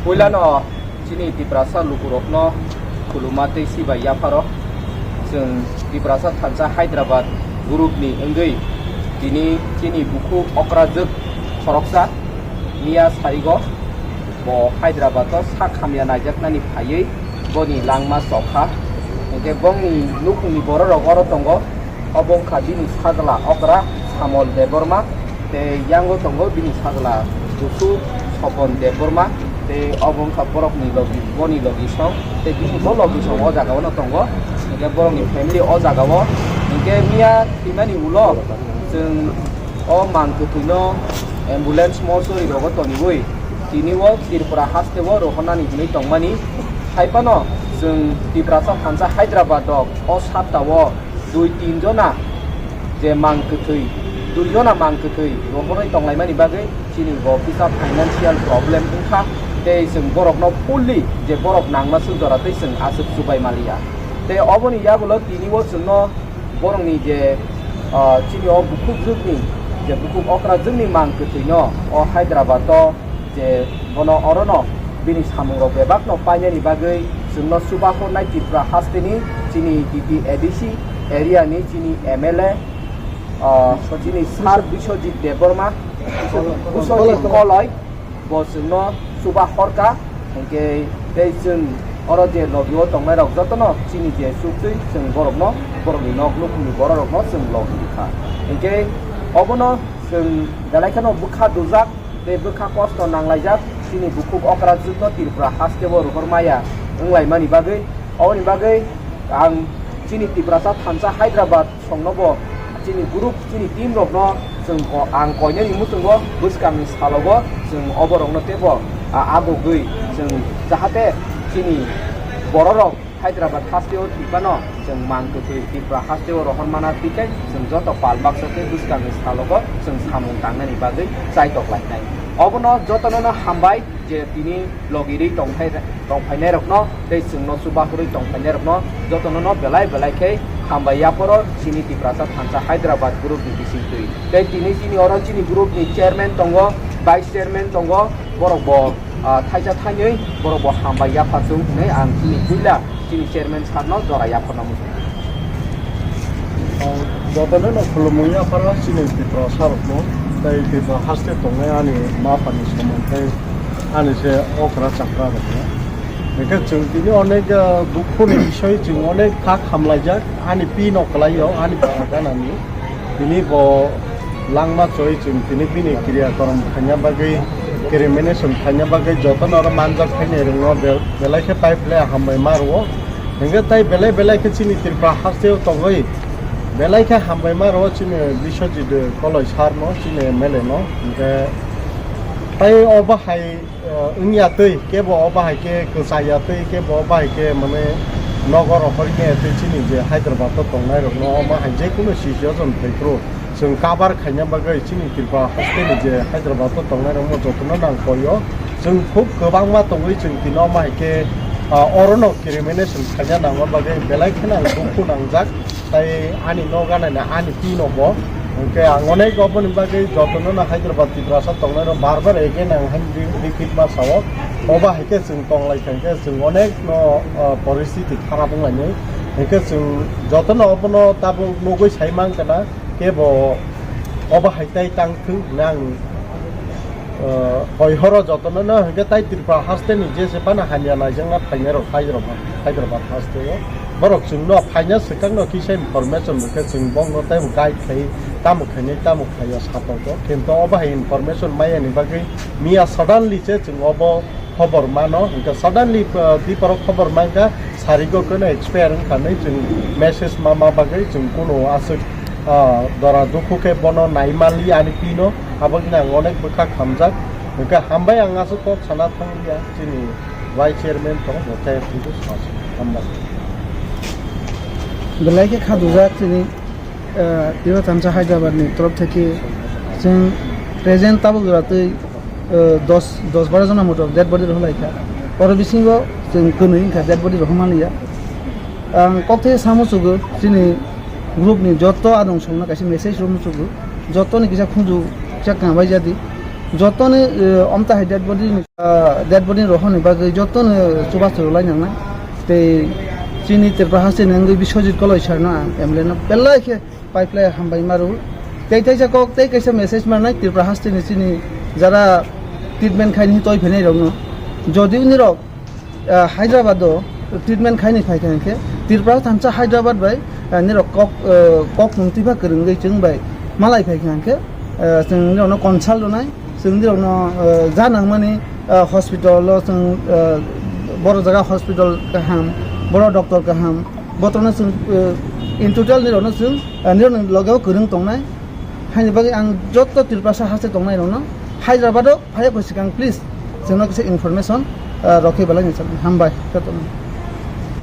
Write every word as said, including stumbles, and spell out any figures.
Puilano chini Tiprasa lukurokno khuluma tei sibai yapharo. Chwng Tiprasa thansa Hyderabad group ni wngwi tini chini bukhuk okrajwk khoroksa miya saigo bo Hyderabad o sak hamya naijaknani phaiwi boni langma chokha. Hinkhe bongni nukhungni bororok oro tongo. Obo wngkha bini sajla okra Samol Debbarma, tei yango tongo bini sajla kusu Sopon Debbarma, tei obo wngkha borokni logi, boni logisong, tei bini bo logisong o jaga o no tongo. Hinkhe borokni family o jaga o, hinkhe miya thwimani ulo chwng o mang kwthwino ambulance mortuary rogo toniwi tini o Tripura haste o rohornani hinwi tongmani. Haiphano chwng Tiprasa thansa Hyderabad rok o sapta o dui tin jona je mang kwthwi, dui jona mang kwthwi rohorwi tonglaimani bagwi chini bo kisa financial problem wngkha, tei chwng borokno fully je borok nangma swk jora tei chwng aswk chubai maliya. Tei oboni yagulo tini o chwngno borokni je, ah, chini o bukhuk jwkni, je bukhuk okra jwkni mang kwthwino o Hyderabad o je bono orono bini samungrok bebakno painani bagwi chwngno chubakhornai Tripura hasteni chini D T A D C area ni chini M L A, ah, chini Sir Biswajit Debbarma, Biswajit Koloi, bo chwngno chuba horka, hinkhe tei chwng oro je logi o tongnai rok jotono chini je chuktwi chwng borokno, borokni nok nukhungni borok rokno chwng logi rikha. Hinkhe obono chwng belai kheno bwkha dujak tei bwkha kosto nanglaijak chini bukhuk okra jwkno Tripura haste o rohor maya wnglaimani bagwi. Oboni bagwi ang chini Tiprasa thansa Hyderabad songnobo chini group, chini team rokno chwng ko-, ang koinani muchungo bwskangni salogo chwng oborokno teibo, a, abogwi chwng jahate chini bororok Hyderabad hasteo thwipano chwng mang kwthwi Tripura hasteo rohormana twikhai chwng joto pal baksa tei bwskangni salogo chwng samung tangnani bagwi chaitok lainai. Obono jotonono hambai je tini logirwi tongphai-, tongphainairokno tei chwngno chubakhorwi tongphainairokno jotono no belai belai khe hambai yaphoro chini Tiprasa thansa Hyderabad group ni bisingtwi. Tei tini chini oro chini group ni chairman tongo, vice chairman tongo, borok bo, ah, thaisa thainwi borok bo hambai yapharjak hinwi ang chini puila chini chairman sir no jora yaphorna muchungo. Jotono no khulumung yapharo chini Tiprasa rokno, tei Tripura haste tongnai ani ma pha ni samung tei ani se okra chakra rokno. Hingke chwng tini onek, ah, dukhu ni bisoi chwng onek kha khamlaijak, ani pi no kwlaio, ani bwskango ani. Tini bo langma choi chwng tini bini kriya korom khaina bagwi, crimination khaina bagwi jotono oro manjak khainai rokno be-, belai khe pai phle hambai ma rwo. Hingke tai belai belai khe chini Tripura hasteo tongwi belai khe hambai ma rwo chini Biswajit Koloi sir no, chini M L A no. Hingke tai obo hai, eh, wngya twi kebo obo hai khe kwchaya twi kebo obo hai khe mane nogo rohorya twi chini je Hyderabad o tongnai rokno omo hai je kunu situation phai phuru chwng cover khaina bagwi chini Tripura haste ni je Hyderabad o tongnai rokno jotono nang koi o. Chwng khub kwbangma tongwi chwng tini omo hai khe, ah, oro no crimination khaina nangma bagwi belai kheno ang dukhu nangjak. Tai ani nogo nai ani pi no bo. Hingke ang onek oboni bagwi jotono no Hyderabad Tiprasa tongnai rok bar bar again ang hai re-, repeat ma sao. Obo hai khe chwng tonglai kha hingke chwng onek no, ah, poristiti kharap wnglainai. Hingke chwng jotono obono tabuk nugwi sai mankha na kebo obo hai tai tang thung hinwi ang, ah, hoi horo jotono no hingke tai Tripura haste ni jese phano hamya naijakna phainai rok Hyderabad, Hyderabad haste o. Borok chwngno phaina swkangno kisa information rwkhe chwng bongno teibo guide khai, tamo khainai tamo khaio satok o. Kintu obo hai information maya ni bagwi miya suddenly se chwng obo khobor mano. Hingke suddenly, uh, diporo khobor mankha sarigo keno expire wngkha hinwi chwng message ma, ma bagwi chwng kunu aswk, uh, dora dukhu khe bono nai manli ani pino. Abo khe ang onek bwkha khamjak. Hingke hambai ang aswk kok sana thangliya chini vice chairman tong bo tei phungo sa hambai. Belai khe kha dujak chini, eh, Tiprasa thansa Hyderabad ni torof theke chwng present tabuk jora twi, eh, dos, dos baro jona moto dead body rohor lai kha. Oro bisingo chwng kwnwi wngkha dead body rohor manliya. Ang kok thai samo chugo chini group ni joto adong songno kaisa message rw muchugo. Joto ni kisa khunju kisa kang bai jadi. Jotoni, eh, omta hai dead body ni, ah, dead body ni rohorni bagwi jotoni chubachu rwlai nangnai. Tei chini Tripura hasteni wngwi Biswajit Koloi sir no ang M L A no belai khe pipeline hambai ma rw. Tei teisa kok tei kaisa message manai Tripura hasteni chini jara treatment khaini toi phainai rokno. Jodi unirok ah, Hyderabad o treatment khaini phai kha hwnkhe Tripura thansa Hyderabad bai, ah, nirok kok, ah, kok nung twiba kwrwngwi chwng bai malai phai kha hwnkhe, ah, chwng nirokno consult rwnai, chwng nirokno, ah, ja nangmani, ah, hospital o chwng, ah, boro jaga hospital kaham, boro doctor kaham, botorno chwng, ah, in total nirokno chwng, ah, nirokni logeo kwrwng tongnai. Haini bagwi ang joto Tripura haste tongnai rokno Hyderabad o phaiya kwswkang please chwngno kisa information, ah, rokhe belai ni chwng hambai jotono.